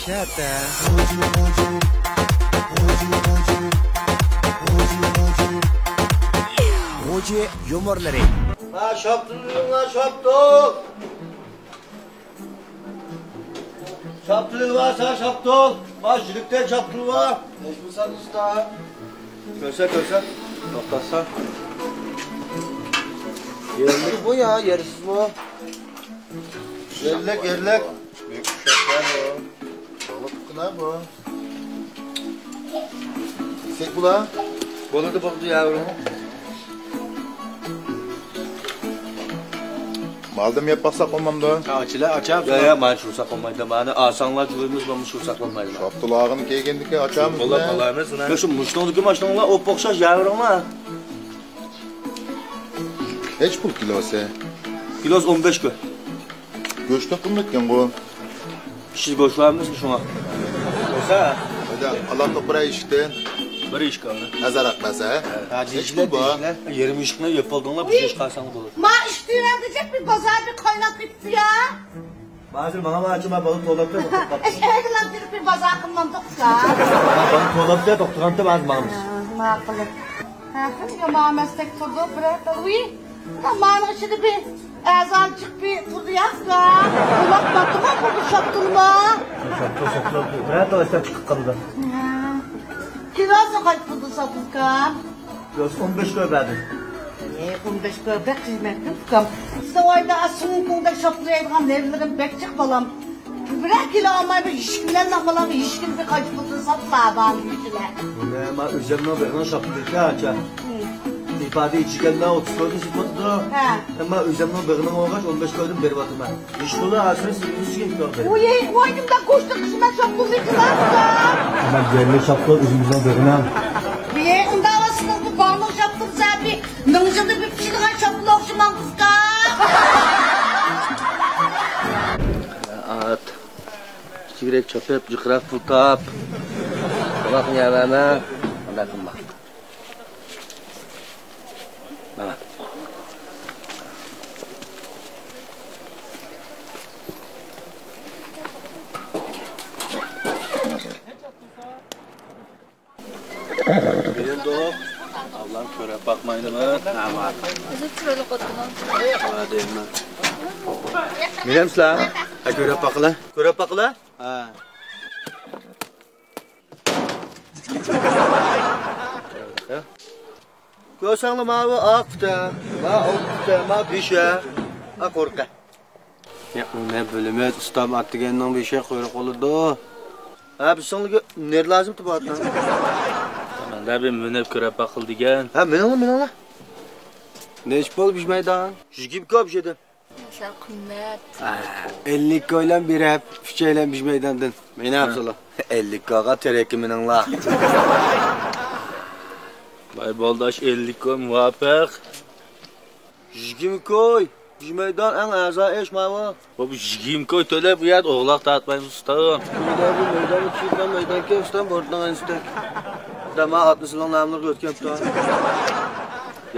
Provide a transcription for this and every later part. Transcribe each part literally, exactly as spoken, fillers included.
شەتە. غوجى يۇمۇرلىرى. ھە، شاپتۇل، ھە، شاپتۇل. شاپتۇلى بار سەن، شاپتۇل. بار، جۈلۈكتە شاپتۇل بار. نەچچە بولسا ئۇستا؟ كۆرسە، كۆرسە. توختاتسا. يەرلىك بۇ يا، يەرسىز بۇ. يەرلىك، يەرلىك. بۈيۈك ئۇششاقلار بۇ. بالىلىقلار بۇ. سېك بۇلا. بولىدۇ، بولىدۇ يا. مالدىم يەپ باقساق بولمامدۇ؟ ئاچىلار، ئاچامسىز؟ يا، يا، مانا شۇ ساق بولمايدۇ. مانا ئاسانلا جۇۋىمىز بولمىسا شۇ ساق بولمايدۇ. شاپتۇل ئاغىنى كەلگەندىكى ئاچامسىز؟ بولۇپ قالايمىز، مانا. شۇ مۇشتۇڭدىكى ماشىنىڭلار ئوپئوخشاش يا بىرىڭلار. نەچچە پۇل كىلوسى؟ كىلوسى ئون بەش كوي. گۆشتەك قىممەتكەنغۇ. ئىچىدە گۆش بارمىز شۇڭا. بولسا. ھەيدە، ئالاتلىق بىر ئىشىكتىن. بىر ئىشىك ئالدى. ئازراق بەرسە. ھە، نەچچە پۇل بۇ؟ دېيىشلەر. يېرىم ئىشىكنى يېپىپ ئالدىڭلار، بىر ئىشىك قالساڭ بولىدۇ. ما ئىشتى بىر بازار بىر قايناپ كېتىپتۇ يا. ھازىر ماڭا ئاچما بالا تولاپتۇ، توختاپ قاپتۇ. ئەشكەرگىلا بىر بىر بازار قىلمامدۇق يا. بالا تولاپتۇ، توختىغانتى ھازىر ماڭىمىز. ھە، ماقۇل. ھە، يامان ئەمەستەك تۇرىدۇ، بىرەر تال. ۋىي، مانا ئىچىدە بىر ئەزان چىقىپ تۇرىدۇ يا، ئۇكا. ئۇلاپ ماقۇلمۇ، بۇ شاپتۇلمۇ؟ شاپتۇل، شاپتۇل، بىرەر تال ئىشلەپ چىقىپ قالىدۇ. ھە. كىلوسى قانچە پۇلدىن ساتىدۇ، ئۇكام؟ كىلوسى ئون بەش كوي بەردى. ئەي، ئون بەش كوي بەك قىيمەتلىك، ئۇكام. سىزنىڭ ئۆيدە سوڭكۇڭدەك شاپتۇل يەيدىغان نېرۋىلىرىم بەك جىق، بالام. بىرەر كىلو ئالماي بىر يۈز كىلو ئالمايمەن، يۈز كىلو بىر قايچە پۇلدىن ساپ بابام يۈزىلەر. بۇنى مەن ئۆزۈمنىڭ بېغىنىڭ شاپتۇلى ئىكەن، ئاچا. ھە. ئىپادە ئىچىگەندە ئوتتۇز كويدىن سېتىۋاتىدۇ. ھە. ئەمما ئۆزۈمنىڭ بېغىنىڭ بولغاچ ئون بەش كويدىن بېرىۋاتىمەن. ئىشقىلىپ ئاسىي سىزگە كۆردى. ۋوي، ۋوي، نېمىدەك گۆشنى قىسمەن شاپتۇلنى قىلارسىز. مەن جەللى شاپتۇل ئۆزىمىزنىڭ بېغىنىڭ. ۋوي، ئۇنداق سىزنىڭ بۇ باغنىڭ شاپتۇلى زەبى مىڭ يىلدا بىر پىشىدىغان شاپتۇل ئوخشىمامدۇ ئۇكا. ئات. كىچىكرەك چاپىپ، جىقراق پۇل تاپ. قۇلاقنى يەۋەرمە. ئۇنداق قىلما. مانا. بىلدۇق. ئابلام كۆرۈپ باقمايدىمۇ؟ ھە، بار. ئۆزى چىرايلىق ئوتتۇنىڭ. ھە، دەيمەن. مېنىمسىلەر؟ ھە، كۆرۈپ باقىلا. كۆرۈپ باقىلا. ھە. كۆرسەڭلار ماۋۇ ئاق پۇتە، ما ئوق پۇتە، ما بېشى، ئا قورقە. يا، ئۇنى بىلىمىز، ئۇستام ئات دېگەننىڭ بېشى قۇيرۇق بولىدۇ. ھە، بىسىڭلىگە نېرى لازىم تۇباتنا. مەندە بىر مىنىپ كۆرۈپ باقىل دېگەن. ھە، مېنىڭلا، مېنىڭلا. نەچچە پۇل بىش مەيدان؟ يىگىرمە كوي بىر شەيدە. سەل قىممەت. ئەللىك كويلام بېرەپ، ئۈچەيلەن بىش مەيداندىن. مېنى ئاپسىلا. ئەللىك كويغا تېرەككە مېنىڭلا. ۋاي بولداش، ئەللىك كوي مۇۋاپىق. يىگىرمە كوي. بىش مەيدان ئەڭ ئەرزان ئىش ماۋۇ. بۇ يىگىرمە كوي تۆلەپ، بۇ يەردە ئوغلاق تارتمايمىز، ئۇستا. بۇ مەيدانغا چۈشۈرگەن مەيدانكەن، ئۇستام، بورتنىڭ ئىنستەك. دەما ئاتنى سىلىڭ ناملىرىغا ئۆتكەنتۇ.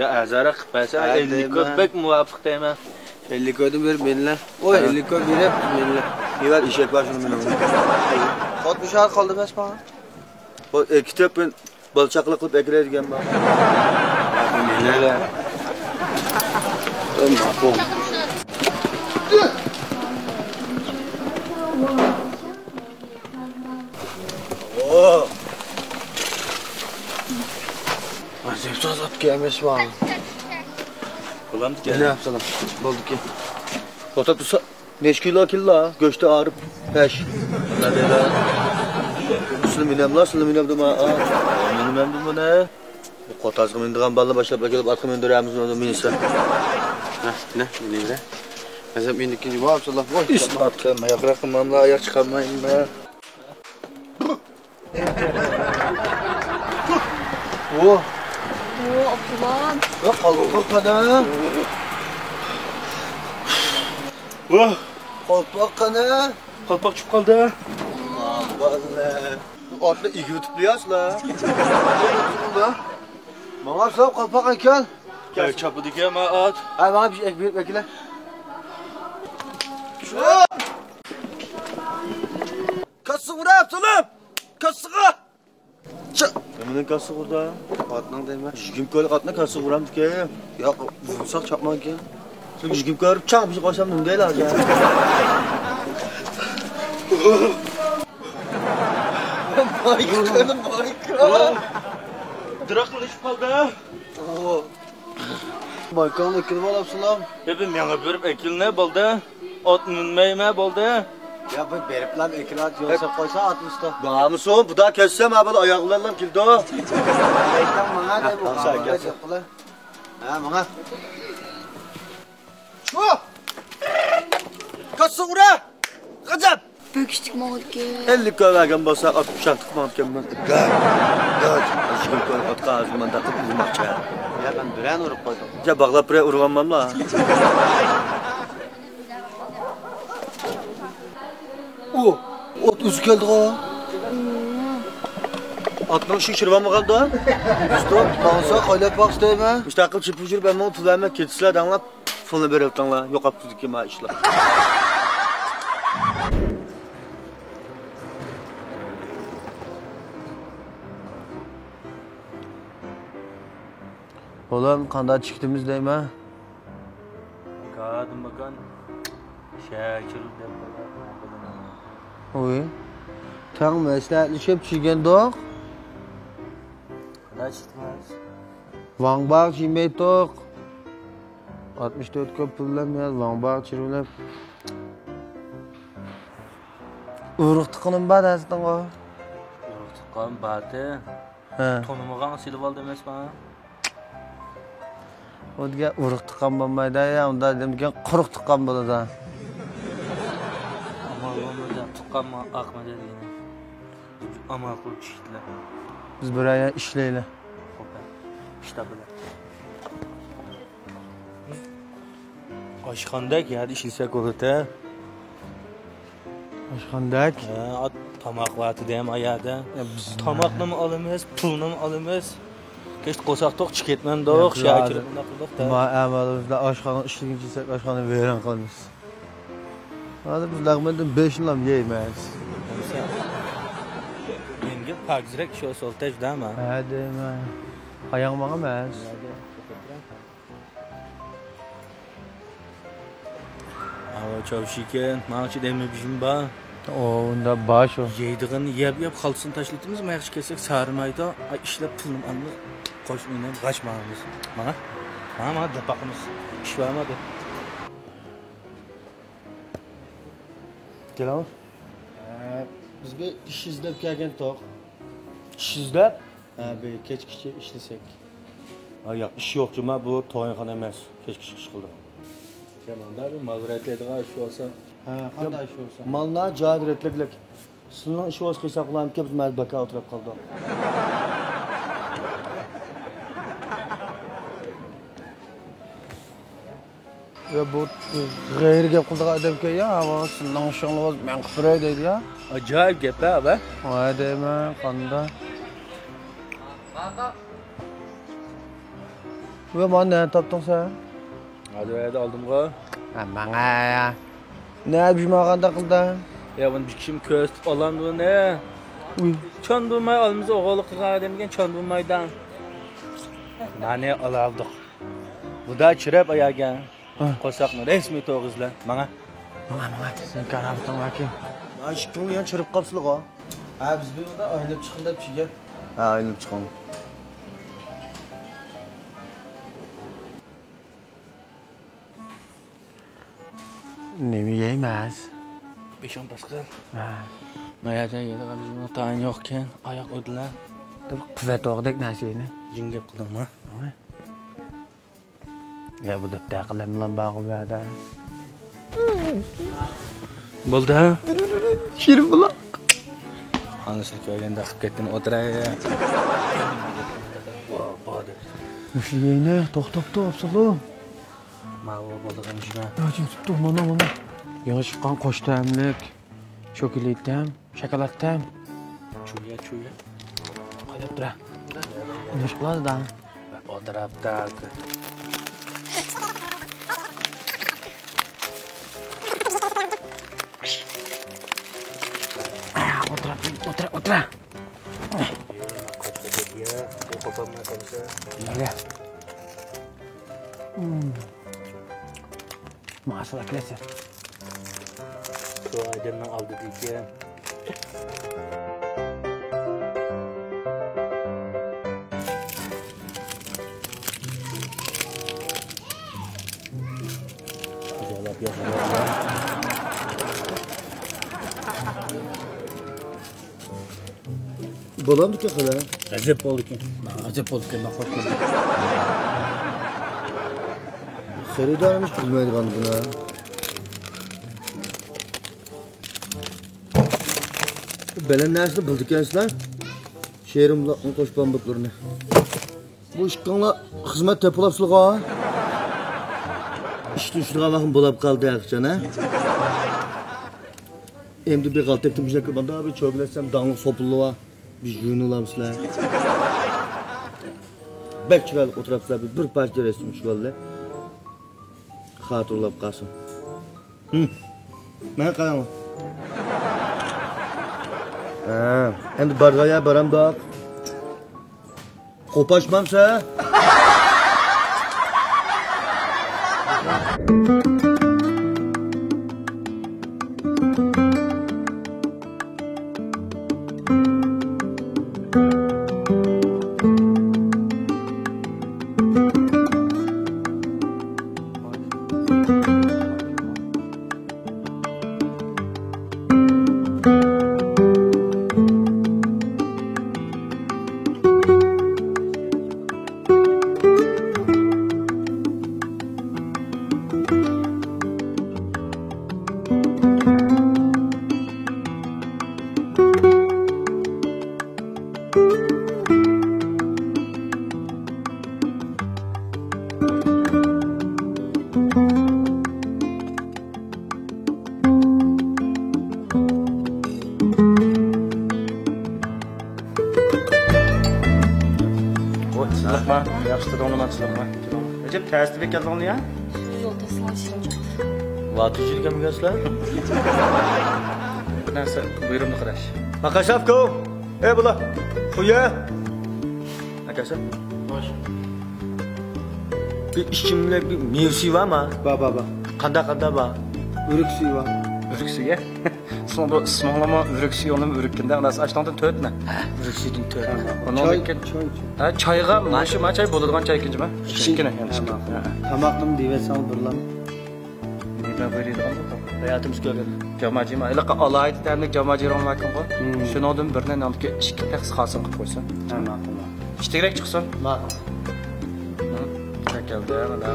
يا، ئەرزانراق قىلىپ بەرسە، ھە، ئەللىك كوي دەيمەن. بەك مۇۋاپىق دەيمەن. ئەللىك كويدىن بېرىپ مېنىلا. ۋاي، ھە. ئەللىك كوي بېرىپ مېنىلا. يېۋەر ئېشەك بار شۇنى مېنىڭ. ئاتمىش ئار قالدى ئەمەسمۇ؟ بۇ ئىككى تۆپ بالا چاقىلا قىلىپ ئەكىرەيدىگەن بار. ماقۇل. ئەجەب تازا ئەمەسمۇ. بولامدىكەن. مېنى ئاپسالام. بولدىكى. توختاپ تۇرسا. نەچچە كىلو كىللا، گۆشتە ئارىپ پەش. سىلى مىنەملا، سىلى مىنەمدىما؟ مىنىمەمدىما نە؟ قوتازغا مىنىدىغان بالىنى باشلاپ ئەكېلىپ ئاتقا مىندۈرەمىز مىنىسە. نە، نە، مىنىۋېرە. مەزەپ ئىندىكى جۇما ئابساللا. ۋاي، ئىس ئاتقا ماياقراق قىلماملا، ئاياق چىقارمايمەن. ۋو. ۋو، ئابدۇللا. ۋە قالدۇق قانا. ۋو. قالپاق قانا. قالپاق چۈشۈپ قالدى. ئاتنى ئېگىۋېتىپ قوياسىلا. ماڭا ساپ قالپاق ئەكەل. كەل، چاپىدىكەن ما ئات. ھە، ماڭا بىر ئەك بېرىپ ئەكىلە. كاس كاسسىغا ئۇر، ئابسالوم! كاسسىغا! چا-، نېمىنىڭ كاسسىغا ئۇردا؟ ئاتنىڭ دەيمەن. يۈگۈم كۆرۈپ ئاتنىڭ كاسسىغا ئۇرامدىكى؟ ياق، ئۇرساق چاقمامكەن. سىلەر يۈگۈم كۆرۈپ چاڭ بىزنى قويسام نېمە دەيلى ھازىر؟ مايكا، مايكا. دىراقلىشىپ قالدى. مايكاڭنى ئەكىلىپ ئالاپسىلام. يا بىر مېڭىپ يۈرۈپ ئەكىلنە بولدى. ئوت مىنمەيمە بولدى. يا بىر بېرىپلا ئەكىلات يول سەپ قويسا ئاتنى ئۇستا. بارمىسۇن، بۇدا كەتسەم ھە بىر ئاياغ بىلەن كېلىدۇ. ماڭا دەپ ھە، ماڭا. ھە، ماڭا. شۇ! كاسسىغا ئۇر! غەزەپ! بۆكۈشتىك ماڭىدىكەن. ئەللىك كوي بەرگەن بولسا، ئات پىشان تۇتمامكەنمەن. گاج، گاج. شۇ كوي ئاتقا ھازىر مانداق قىلىپ ئۇرماقچى. يا، مەن بىرەرنى ئۇرۇپ قويدۇم. يا، باغلاپ بىرەر ئۇرۇۋالماملا. ئۇ، ئوت ئۆزى كەلدىغۇ. ئاتنىڭ ئىشىكى چىرىۋالمىغاندا؟ ئۇستا، ماڭسا قايلاپ باقسا دەيمەن. مۇشتاق قىلىپ چېپىپ يۈرۈپ، ئەمما پۇل بەرمەي كېتىسىلەر دەڭلار. پۇلنى بېرىۋېتىڭلار، يوقاپ كېتىدىكەن ما ئىشلار. ئۇلان قانداق چىقتىمىز دەيمەن؟ كادىماكان شەكىل دەپ قويۇپ. ۋۇي، تەڭ مەسلىھەتلىشىپ چىگەندۇق. قانداق چىقتىمىز؟ ۋاڭباغ چىمەيتتۇق. ئاتمىش تۆت كوي پۇللام يا ۋاڭباغ چىرىۋېلىپ. ئۇرۇق تۇغقىنىم بار دەيسىتىڭغۇ. ئۇرۇق تۇغقان بارتى. ھە. تونۇمىغان سېلىپ ئالدى ئەمەسما؟ ئۇ دېگەن ئۇرۇق تۇغقان بولمايدۇ يا، ئۇنداق دېمىگەن قۇرۇق تۇغقان بولىدۇ. ئامال بولمىدى، تۇغقانمۇ ئاقمىدى دېگىنى. ئامال قىلىپ چۈشتىلە. بىز بىر ئاي ئىشلەيلى. خوپ، ئىش تاپىلى. ئاشخانىدەك يەردە ئىشلىسەك بولىدۇ. ئاشخانىدەك؟ ھە، تاماق بارتى دەيمەن ئا يەردە. يا، بىز تاماقنىمۇ ئالىمىز، پۇلنىمۇ ئالىمىز. كەچتە قورساق توق چىقىپ كەتمەمدۇق، يا، شەھەر كىرىپ بۇنداق قىلدۇق-دە. ما ئەمەلىمىزدە ئاشخانا ئىشلىگىنى چىقساق، ئاشخانا ۋەيران قىلىمىز. ھازىر بىز لەغمەندىن بېشىنىلا يەيمىز. يەڭگىل پاكىزراق ئىش بولسا ئولتۇرۇش دەيمەن. ھە دەيمەن. قاياڭ ماڭىمىز. ئاۋۇ چاۋشىكەن، ماڭچى دەيمەن بىزمۇ بار. ئۇ ئۇنداق بار شۇ. يەيدىغىنىنى يەپ يەپ خالتىسىنى تاشلىتىمىز، ماياقچى كەلسەك سارىمايدۇ. ئاي ئىشلەپ پۇلنى ئالمىدى. قوش ئۆينى غاچ ماڭىمىز. ماڭا، ماڭا، ماڭا دەپ باقىمىز. ئىش بارمۇ دەپ. كېلىڭ. ھە، بىز بىر ئىش ئىزدەپ كەلگەنتۇق. ئىش ئىزدەپ؟ ھە، بىر كەچكىچە ئىشلىسەك. ھە، ياق، ئىش يوق جۇما، بۇ تۇغانخانا ئەمەس. كەچكىچە ئىش قىلدۇق. كەلمەڭدە بىر مال رەتلەيدىغان ئىش بولسا. ھە، قانداق ئىش بولسا؟ مالنا جايىدا رەتلىگۈلۈك. سىلىنىڭ ئىشىڭىز قىلساق بولامدىكەن، بىز مەن بىكار ئولتۇرۇپ قالدۇق. يا بۇ غەيرىي گەپ قىلىدىغان ئادەمكەن يا، ھاۋا سىلىنىڭ ئىشىڭلار مەن قىلىپ بېرەي دەيدۇ يا. ئاجايىپ گەپ ھە، ئابا. ۋاي دەيمەن، قانداق. ۋە مانا نەدە تاپتىڭ سەن؟ ھازىر ئالدىمغۇ. ھە، ماڭا يا. نە بىژماغاندا قىلدا؟ يا بۇنى بىر كىشىم كۆرسىتىپ ئالامدۇ نە؟ ئۇي. چاندۇرماي ئالمىسا ئوغۇرلۇق قىلغان ئادەمگە چاندۇرمايدۇ. مانى ئالالدۇق. بۇدا چىرىپ ئاياگەن. ھە. قورساقنى رەسمىي توغرىزلا. ماڭا. ماڭا، ماڭا. سېنىڭ كارامىتىڭ باركى. مانا ئىككىڭلار يەنە چىرىپ قاپسىلىغۇ. ھە، بىز بۇ يەردە ئايلىنىپ چىقىڭ دەپ چىگەن. ھە، ئايلىنىپ چىقىڭ. نېمە يەيمىز؟ بېشىڭ پەس قىل. ھە. ما يەردە يەيدىغان بىزنىڭ تايىن يوقكەن، ئاياق ئۆدۈلە. بىر قۇۋۋەت ئوغدەك نەرسە يەيلى. جىڭ گەپ قىلدىڭما؟ ھە. يا بۇ دەپتەر قەلەم بىلەن بارغۇ بۇ يەردە. بولدى ھە؟ شېرىن بۇلاق. ئانىسىنى كۆرگەندە قىلىپ كەتتىم، ئولتۇراي. مۇشۇ يەينى توختاپتۇ، ئابسالوم. ماۋۇ بولىدىغان ئىشمۇ؟ يا، چىقىپتۇ، مانا، مانا. يېڭى چىققان قوش تەملىك. شوكولات تەم، شاكىلات تەم. چۇيا، چۇيا. قايناپ تۇرا. نېمە ئىش قىلىۋاتىدۇ؟ ئولتۇرۇپتۇ. ئولتۇرە، ئولتۇرە. يا، قوپالماي قالسا. يا. ماشاللا كېلەسەن. شۇ ئادەمنىڭ ئالدىدا ئىكەن. بولامدىكەن خېلى؟ ئەجەب بولدىكەن. ئەجەب بولدىكەن، ماقۇل قىلدى. خېرىدارىمىز تۈزمەيدىغان بۇنى. بەلەن نەرسىنى بىلىدىكەنسىلەر. شېرىن بۇلاقنىڭ قوش پامبۇتلىرىنى. بۇ ئىككىڭلار خىزمەت تېپىۋاپسىلىغا. ئىشتىن چۈشىدىغان ۋاقىم بولاپ قالدى ھەقىچان، ھە؟ ئەمدى بىر غالتەكتە مۇشەككە ماندا بىر چۆگىلەتسەم داڭلىق سوپۇنلىۋا. بىر يۇيۇنۇۋالامسىلەر. بەك چىرايلىق ئولتۇراپسىلەر، بىر، بىر پارچە رەسىم چۈشۈۋالدى. خاتىرىلەپ قالسۇن. ھىم. ماڭا قاراڭلار. ھە، ئەمدى بارغان يەر بارامدۇق؟ قوپاشمامسە؟ ۋوي، سىزلىقما؟ ياخشى تۇردۇڭلىما، سىزلىقما؟ ئەجەب تەستە بىر كەلدىڭلار يا؟ يول تەستە شىرىن چىقتى. ۋاتىجىگەم كەلسىلەر. نەرسە، بۇيرۇمنى قاراش. ماكاشافكو! ئەي، بۇلا! خۇيە! ئاكاشا. خوش. بىر ئىچىملىك بىر مېۋە سۈيى بارمۇ؟ بار، بار، بار. قانداق، قانداق بار؟ ئۆرۈك سۈيى بار. ئۆرۈك سۈيى؟ سىزنىڭ بۇ ئىسمىڭلارمۇ ئۆرۈك سۈيى، ئۇنىمۇ ئۆرۈك ئىكەن-دە. ئۇنىڭ ئۈچۈن ئاشۇنىڭدىن تۆتنى. ھە، ئۆرۈك سۈيىدىن تۆت. ھە، ھە. ئۇنىڭدىن چاي، كېيىن، چاي، چاي. ھە، چايغا، ھە. مۇشۇ، ما چاي بولىدىغان چاي ئىككىنچى ما؟ ئىككىنچى. ھە، ھە. تاماقنىمۇ دېيىۋەتسەڭ بىرلا. نېمە بۇيرۇيدىغان بولدۇڭ؟ ھاياتىمىز كۆرگەن. جاماجىما، ھېلىقى ئالاھىدە تەملىك جاماجىرىڭ باركەنغۇ. مم. شۇنىڭدىن بىرنى ناندىكى ئىككى تەخسە خاسىڭ قىلىپ قويسا. ھە، ماقۇل. ئىچتىكرەك چىقسۇن. ماقۇل. ھە، كەلدى، مانا.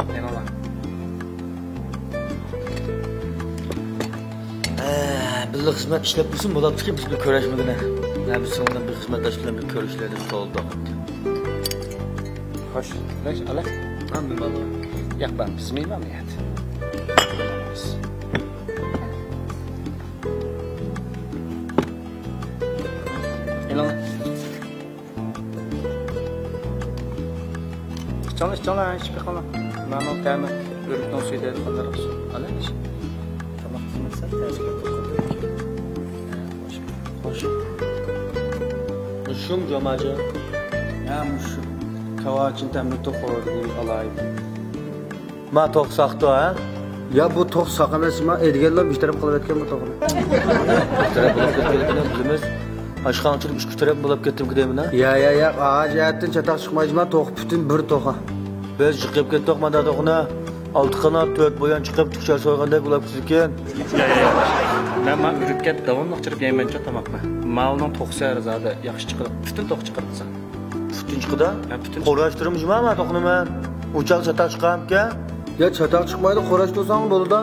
ئەيناللا. ئە، بىللە خىزمەت ئىشلەپ تۇرسۇن بولاتتىكەن، بىز بىر كۆرۈشمىگىنە. مەن بىز سېنىڭ بىلەن بىر خىزمەتداش بىلەن بىر كۆرۈشلەردىن سولدۇق. خوش، خوش، ئالە. مەن مېھمان. ياق، مەن بىز مېھمان يەت. ئەيناللا. ئىچىڭلار، ئىچىڭلار، ئىچىپ بېقىڭلار. مانا تەمى ئۆرۈكنىڭ سۈيىدە قانداق سۈت. ئانا ئىچ. تاماق قىلمىسا، تەسىر قىلىدۇ. خوش. مۇشۇم جاماجا. يا مۇشۇ. كاۋاچىن تەملىك توقۇ ئالاي. ما توخ ساختۇ، ھە؟ يا، بۇ توخ ساق ئەمەس، ما ئەدىگەنلەر بىر تەرەپ قىلىۋەتكەن بۇ توخنى. بىر تەرەپ بولۇپ كەتكەنلىكىنى بىلىمىز. ئاشخانىچىلىك ئۈچ تەرەپ بولۇپ كەتتىمكى دەيمەن، ھە؟ يا، يا، يا، ئا جەھەتتىن چاتاق چىقمايدۇ، ما توخ پۈتۈن بىر توخ. بىز جىقىپ كەتتۇق، ماندا توخنى. ئالتە قانات، تۆت بۇيان چىقىپ، تىكشەر سويغاندەك بولۇپ كېتىدىكەن. يا، يا، يا. مەن ما ئۆرۈككە داۋاملىق چىرىپ يەيمەنچۇ تاماقنى. ماۋۇنىڭ توخۇسى ھەر زادى ياخشى چىقىدۇ. پۈتۈن توخ چىقىرىدۇ. پۈتۈن چىقىدۇ؟ ھە، پۈتۈن. قوراشتۇرمىجىما ما توخنى مەن. ئۇ چاغدا چاتاق چىقارمىكەن؟ يا، چاتاق چىقمايدۇ، قوراشتۇرساڭ بولىدۇ.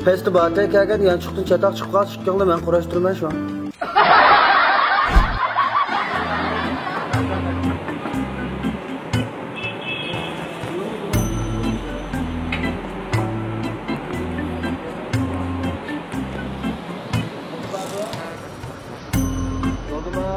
پەستە باتەي كەلگەن يانچۇقتىن چاتاق چىقىپ قالسا، ئىككىڭلار مەن قوراشتۇرىمەن شۇ. بولدىمۇ؟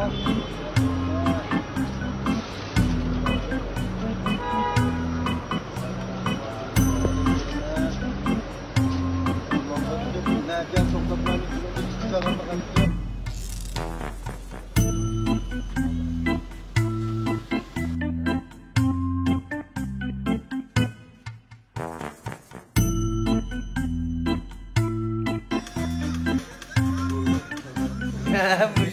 بۇ